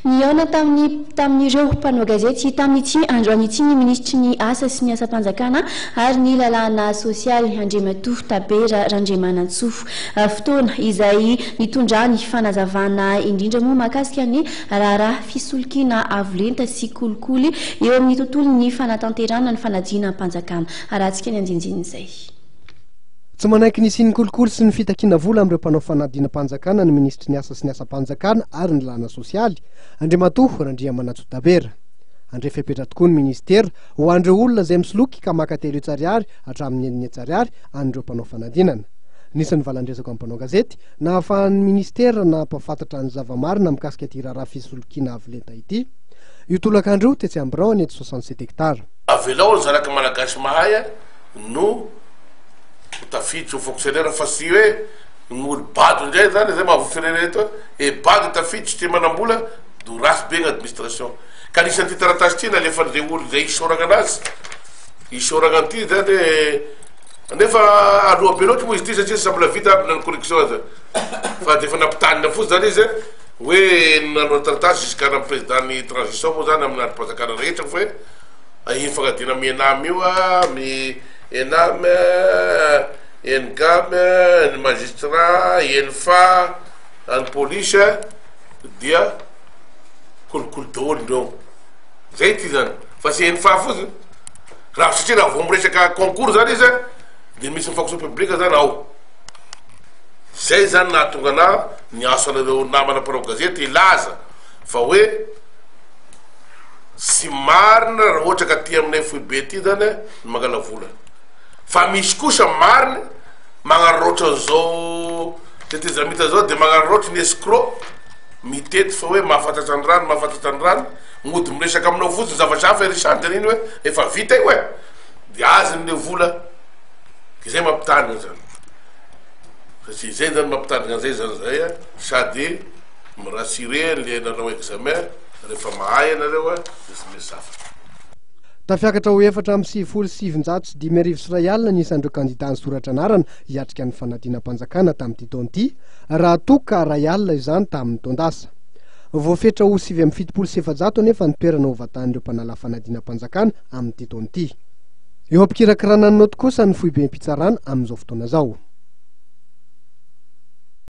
Nihaona tamin'ny tamin'ireo mpanao gazety tamin'ity androany ity ny minisitry ny Asa sy ny Asam-panjakana ary ny Lalàna sosialy, Andriamatoa Tabera Randriamanantsoa. Fotoana izay nitondrany fanazavana indrindra moa mahakasika ny raharaha fisolokiana avo lenta sy kolikoly eo amin'ny tontolon'ny fanatanterahana ny fanadinam-panjakana. Arahantsika ny andindinin'izay. Tsy manaiky ny hisian'ny kolikoly sy ny fitakiana vola amin'ireo mpanao fanadinam-panjakana ny minisitry ny Asa sy ny Asam-panjakana ary ny Lalàna sosialy, Andriamatoa Randriamanantsoa Tabera. Handray fepetra tokoa ny minisitera ho an'ireo olona izay misoloky ka maka 300 ariary hatramin'ny 600 ariary an'ireo mpanao fanadinana. Nisy ny valan-dresaka amin'ny mpanao gazety nahafahan'ny minisitera nampahafantatra ny zava-marina mikasika ity raharaha fisolokiana avo lenta ity io tolakandro io tetsy amin'ny birao any etsy 67 hectares. Avelao ny zanaka malagasy mahay no ho tafiditra ho fonctionnaire fa tsy hoe ny olo bado indray zany zay maha fonctionnaire eto e bado tafiditra tsy manambola do ratsy be ny administration ka anisan'ity taratasy ity nalefan'izay olo zay isaoragna anazy isaoragna an'ity zany nefa aloha be loatra moa izy ity satria tsy mbola vita aby na ny correction aza fa de efa nampitanina fotsiny zany izy hoe nanao taratasy jusqu'à amin'ny président ny transition moa zany amin'ny andrim-panjakana rehetra fa hoe iny fangadina mienam io a mi Enam, Engam, ny magistrat, Enfa, ny police dia kolikoly daholo ndreo. Zay ty zany fa tsy Enfa fotsiny. Raha satria raha vao miresaka concours zany izy de misy ny fonction publique zany ao. Zay zany nahatonga anah niantso anareo namana mpanao gazety hilaza fa hoe tsy marina raha ohatra ka aty aminay foibe aty zany ny mangala vola fa misy kosa marina magnararaotra an'izao tetezamita zao de magnararaotra ny escroc mitety fa hoe mahafantatra ny rano mahafantatra ny rano mody miresaka aminao fotsiny zavatra hafa iresahany de iny hoe efa vita io e de azony le vola de zay mampitandrina zany satria zay zany mampitandrina an'izay zany zay a sady mi-rassurer le nanao examen rehefa mahay ianareo a de tsy misy zavatra. Tafiakatra ho 1994 ny isan'ireo kandidà nisoratra anarana hiatrika ny fanadinam-panjakana tamin'ity taona ity, raha toa ka 1000 izany tamin'ny taon-dasa. Voafetra ho 479 anefa ny toerana hovantanin'ireo mpanala fanadinam-panjakana amin'ity taona ity. Eo am-pikirakirana ny naoty kosa ny foibem-pitsarana amin'izao fotoana izao.